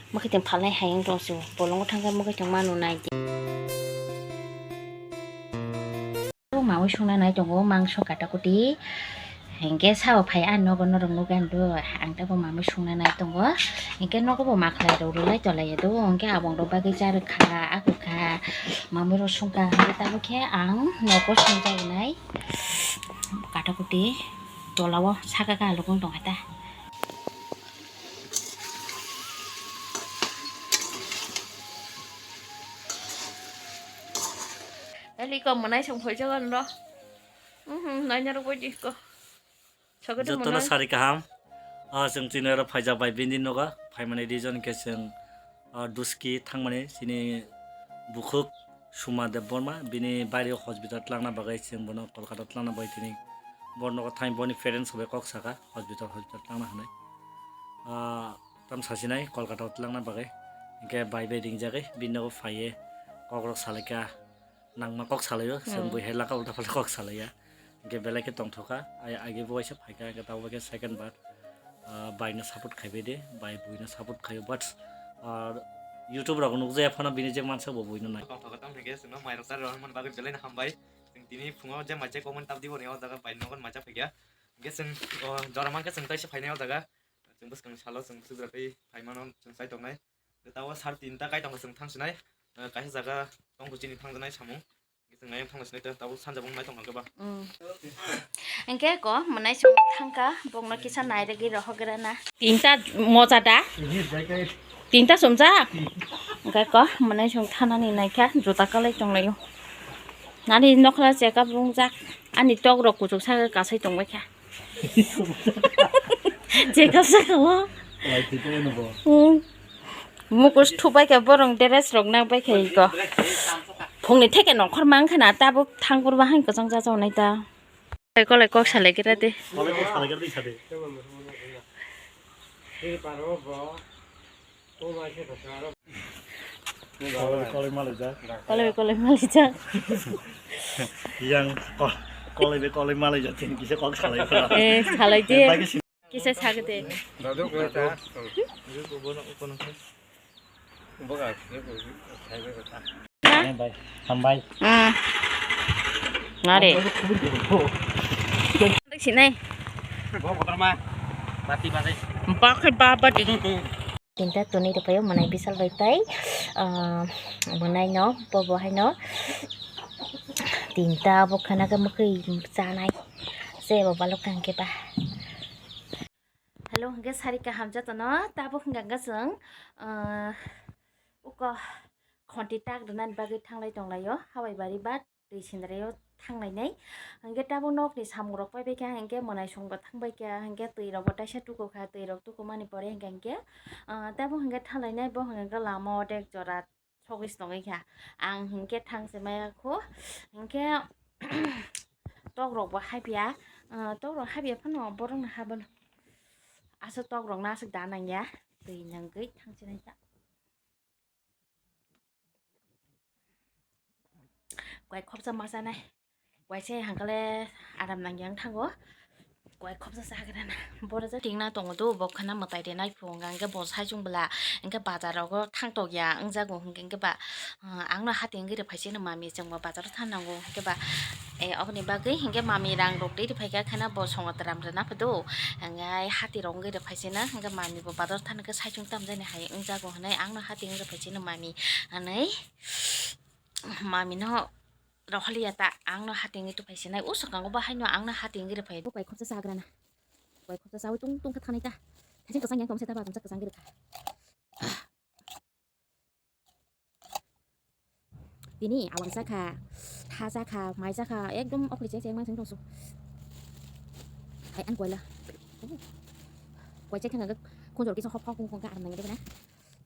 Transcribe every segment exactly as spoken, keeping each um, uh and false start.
Mwkhwtwng phalnai hai wng tong su, bolongo thangkhe mwkhwtwng ma nunai. Mamwi sungna nai tongo mangso katakuti. Hinkhe sabo phai a nogo norok nukgwi ang do, ang tei bo mamwi sungna nai tongo. Hinkhe nogo bo makhlai rok rwlai tolai do, hinkhe abong rok bagwi charwkha, akwkha, mamwi rok sungkha, hinkhe tabukhe ang nogo sungjaknai katakuti tolao saka kha lukung tongkha ta. Eli ko mwnai song phoi jagan ro. Mhm, nanya ro boi di ko. Sagade jotono mwnai. Sari kaham. Ah, chwng chini oro phaijak bai bini nogo. Phaimani reason khe chwng, ah, Duski thangmani chini bukhuk Suma Debbarma, bini baire hospital tlangna bagwi chwng bono Kolkata tlangna bagwi tini bor nogo thang boni parents bai kok saka hospital, hospital tlangna hinwi. Ah, tam sasinai Kolkata o tlangna bagwi. Hinkhe bai bai ringjagwi bini nogo phaiwi kokrok salaikha, nangma kok salaio, chwng Hmm. bui hai laka ulta phalta kok salaiya. Hinkhe belai khe tongthokha, ai age bo waisa phaikha, hinkhe tabuk khe second bar, ah, bai no support khaibai de, bai bui no support khaio, but, ah, YouTube rok nukjaya phano bini je mansa bo bui no nai. Tongthokha tong thangkhe chwngno mairok charwk rwna bagwi belai no hambai. Chwng tini phungo je macha comment tabdi boni o jaga bai nogon macha phaikha. Hinkhe chwng, o, jora mankhe chwng taisa phainai o jaga. Chwng bwskang salo chwng subra tei phaimano chwng chai tongnai. Tei tabuk sar tinta kai tongkha chwng thang sinai. Eh, kaisa jaga tongkha chini thangjaknai samung. Chwng ayang thangna sinai tei tabuk sanja bung nai tongkha khe ba. Mm. Hinkhe ko mwnai chwng thangkha bokno kisa nairwgwi rohorgrana. Tinta moja da? Tinta sumjak? Hinkhe ko mwnai chwng thanani naikha juta kalai tonglaio. Nani nokla chekap wngjak. Ani tok rok kuchuk sa kasai tongbaikha. Chekap saka o. Lai thik khe no bo. Hmm. Mukus thubai khe borong dress rok nang bai khe iko. Phungni theke nongkhor mang khana tabuk thangkur bahai kwchang jajak nai ta. Kolai kok salai kira de. Kolai kok salai kira de sade. Kolai, kolai malaijak. Kolai, kolai malaijak. Yang ko-, kolai be kolai malaijak, tin kisa kok salai kira. Eh, salai de. Yang bagi sini. Kisa sagde. Dadu kolai ta. Boga, sai be ta. Hambai. Hambai. Hmm. Ngare. Sinai. Bo kotorma. Bati bati. Bakhai ba bati. Tinta tuni rwphaio mwnai bisal bai tai, ah, mwnai no, bobo hai no. Tinta bo khana khe mwkhwi chanai. Se bo balok kang khe ba. Hello, hwnkhe sari kaham jotono. Tabuk hwnkha khe chwng, ah, uko khonti tak rwnani bagwi thanglai tonglaio, hawai bari ba twi sindrai o thanglainai. Hwnkhe tabuk nokni samung rok paibaikha, hwnkhe mwnai songbo thangbaikha, hwnkhe twi rokbo taisa tukukha, twi rok tukumani pore hwnkhe, hwnkhe, ah, tabuk hwnkhe thanglainai, bo hwnkhe lama o dek jora sogwi se tongwi kha. Ang hwnkhe thang se maya khu, hwnkhe tok rokbo hapya, ah, tok rok hapya phano borok no habano. Aswk tok rok no aswk da nangya, twi nangwi thang se nai kha. Kwai khopsa ma chanai. Kwai se hangkale aram nang yang thango. Kwai khopsa chagrana. Boro je tingna tongo do, bo khana mwtai de nai phung hwnkhe bo sai chwng bwla. Hwnkhe bazar rogo thang tok ya wngjago hwnkhe ba, ah, ang no hati wngwi rw phai se no mami chwng bo bazar o thang nango hwnkhe ba, eh, oboni bagwi hwnkhe mami rang rok de rw phai kha khana bo songo tram rwna phodo. Hwnkhe hati rok wngwi rw phai se no hwnkhe mami bo bazar thang khe sai chwng tam jani hai wngjago hwnwi ang no hati wngwi rw phai se no mami. Hwnwi mami no roholiya ta, ang no hati wngwi rw phai se nai, o swkango bo haino ang no hati wngwi rw phai. Bo kwai khopsa chagrana. Kwai khopsa chawi tung tung kha thanai ta. Thaiching kwchang yang tong se ta ba jumsa kwchang rw kha. Tini awang sakha, tha sakha, mai sakha, ekdom okhri cheng cheng mang cheng tongsu. Hai an koila. Koi cheng thang khunjor kisa hop hop kung kung ka aram nang de na.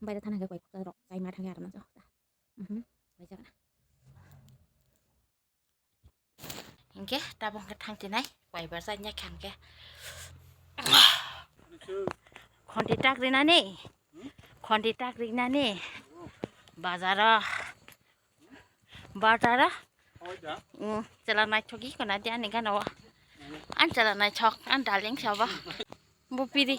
Bai da thana koi rok chai ma thang aram nang. Mhm. Koi cheng. Hingke tabuk hingke thang tinai, koi bar chai nya kha hingke. Khonti tak rinani. Khonti tak rinani. Bazaro. Bazaro. Mm, chela naithok i kona di ani gana o. An chela naithok, an darling sabo. Bo piri.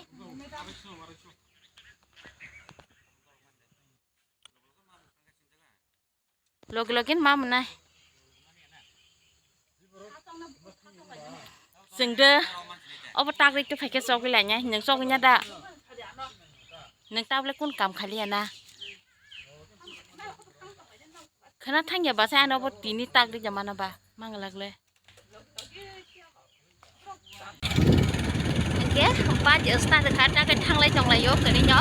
Logi logi ma mwnai. Chwng de obo tak rikto phaikhe chogwi lainai, nwng chogwi na da? Nwng tablet kun kam khaliya na? Khwna thangya ba sai ano bo tini tak rikya mana ba manglak le. Hingke bus start kha, ta khe thanglai tonglaio kwrwino.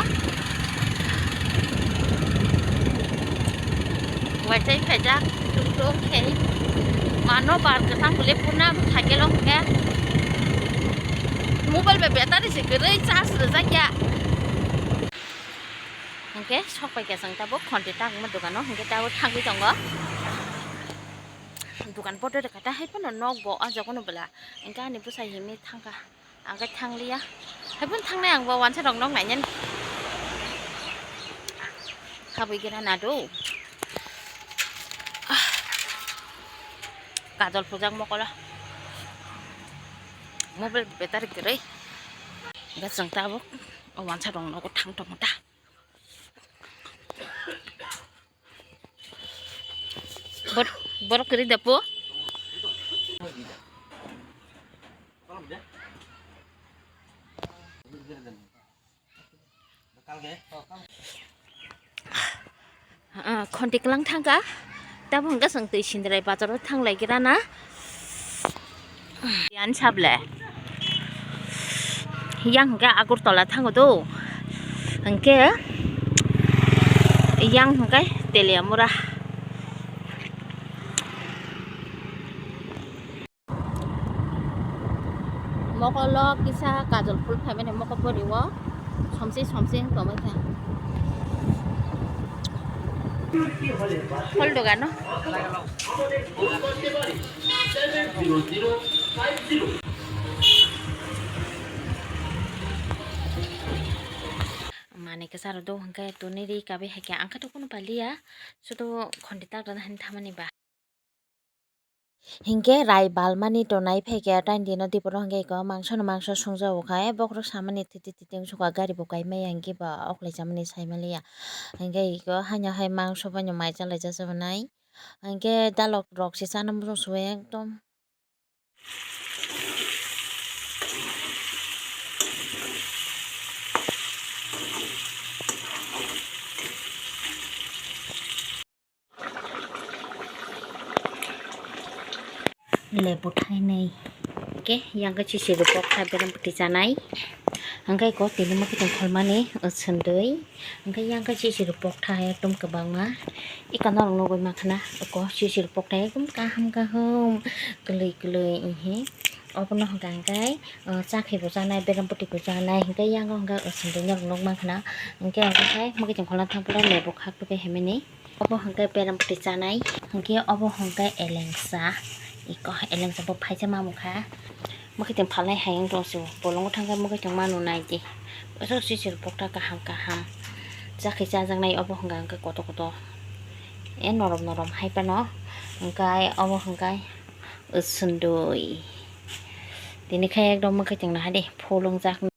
Waisai phaijak tuk tuk khe. Mano bar kwthang bwle phunna cycle o hwnkhe. Mobile bai battery se kwrwi charge rwjakya. Hingke sok paikha chwng tabuk khonti tangma dogano, hingke tabuk thangwi tongo. Dukan podo rwkha ta, hai phano nok bo o jaga no bwla. Hingke ani bwsai himwi thangkha, ang khe thangliya. Hai phano thangnai, ang bo wansa rok nok nainani. Habwi gana nado. Ah. Kajol phujak mokolo. Mobile battery kwrwi. Hingke chwng tabuk o wansa rok nogo thang tongo ta. Bor-, borok kwrwi da po? Ah, khonti kwlang thangkha. Tabuk hwnkhe chwng twi Sindirai bazaro thanglai khe rana. Yan sable. Yang hwnkhe Agartala thango do. Hwnkhe yang hwnkhe Teliamura. Mokolo kisa kajol phul phaimani mokol poriwo somsi somsi wng tongmai kha. Phul dogano. Mane kisa rw do hwnkhe tuni ri kabi hai khe ang khe to kunu paliya, sudu khonti tak rwna hani thamani ba. Hinkhe rai balmani tonai phaikhe taini dino diporo hinkhe iko mangso no mangso songjago kha, bokhorok samani thiti thiti wngsuka gari bo kaimaya hinkhe ba oklai chamani saimaliya. Hinkhe iko haino hai mangso baino mai chalai jajabanai. Hinkhe dalok rok se chana muchung subai ekdom. Lebu thainwi. Hwnkhe yang khe chichi rwpok kha berem bwtwi chanai. Hwnkhe iko tini mwkhwtwng kholmani, o, swndwi. Hwnkhe yang khe chichi rwpok kha ekdom kwbangma. Iko norok nugwi mankha na, iko chichi rwpok kha ekdom kaham kaham, kwlwi kwlwi, ehe. Obono hwnkha hwnkhe, o, chakhwi bo chanai, berem bwtwi bo chanai. Hwnkhe yang o hwnkhe, o, swndwi norok nukmankha na. Hwnkhe obo khe mwkhwtwng kholna thangphuru lebu khak tubui himani. Obo hwnkhe berem bwtwi chanai, hwnkhe obo hwnkhe elengsa, iko elengsa bo phaisa mamukha. Mwkhwtwng phalnai hai wng tongsu, bolongo thangkhe mwkhwtwng manu naidi. Aswk chichi rwpok kha kaham kaham, chakhwi chajaknai obo hwnkha hwnkhe kotor kotor, e norom norom hai phano, hwnkhe obo hwnkhe swndwi. Tini khe ekdom mwkhwtwng naha di, phulungjak.